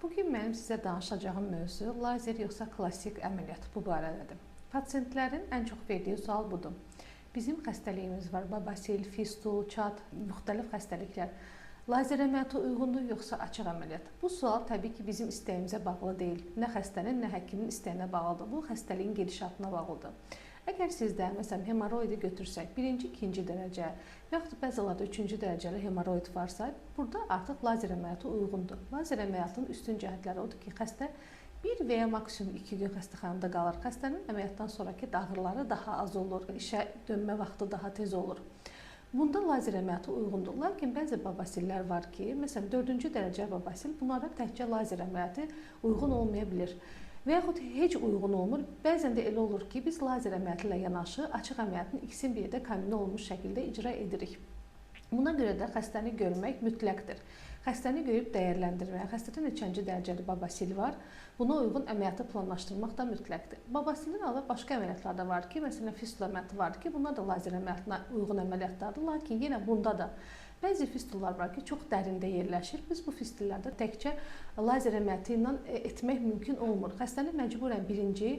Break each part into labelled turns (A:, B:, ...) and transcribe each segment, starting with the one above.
A: Bugün mənim sizə danışacağım mövzu lazer yoxsa klassik əməliyyat bu barədədir. Pasientlərin ən çox verdiyi sual budur. Bizim xəstəliyimiz var, babasil, fistul, çat, müxtəlif xəstəliklər. Lazer əməliyyatı uyğundur yoxsa açıq əməliyyat? Bu sual təbii ki, bizim istəyimizə bağlı deyil. Nə xəstənin, nə həkimin istəyinə bağlıdır. Bu xəstəliyin gedişatına bağlıdır. Əgər sizdə məsələn hemoroidi götürsək, birinci, ikinci dərəcə və yaxud bəzilərdə üçüncü dərəcəli hemoroid varsa, burada artıq lazer əməliyyatı uyğundur. Lazer əməliyyatının üstün cəhətləri odur ki, xəstə bir və ya maksimum 2 gün xəstəxanada qalır. Xəstənin əməliyyatdan sonrakı ağrıları daha az olur, işə dönmə vaxtı daha tez olur. Bunda lazer əməliyyatı uyğundur. Lakin bəzi babasillər var ki, məsələn 4-cü dərəcə babasil, bunlara təkcə lazer əməliyyatı uyğun olmaya bilər. Və yaxud heç uyğun olmur. Bəzən də elə olur ki, biz lazer əməliyyatı ilə yanaşı açıq əməliyyatın ikisini bir yerdə kombinə olunmuş şəkildə icra edirik. Buna görə də xəstəni görmək mütləqdir. Xəstəni görüb dəyərləndirmək, xəstədə neçənci dərəcəli babasil var, buna uyğun əməliyyatı planlaşdırmaq da mütləqdir. Babasilin əlavə başqa əməliyyatlar da var ki, məsələn fistul əməliyyatı var ki, bunlar da lazer əməliyyatına uyğun əməliyyatlardır. Lakin yenə bunda da bəzi fistullar var ki, çox dərində yerləşir. Biz bu fistullarda təkcə lazer əməliyyatı ilə etmək mümkün olmur. Xəstəni məcburən birinci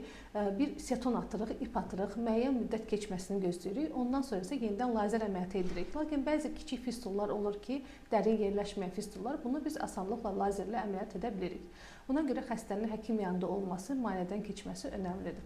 A: bir seton atırıq, ip atırıq, müəyyən müddət keçməsini gözləyirik. Ondan sonra isə yenidən lazer əməliyyatı edirik. Lakin bəzi kiçik fistullar olur ki, dərin yerləşməyən fistullar, bunu biz asanlıqla lazerlə əməliyyat edə bilirik. Buna görə xəstənin həkim yanında olması, müayinədən keçməsi önəmlidir.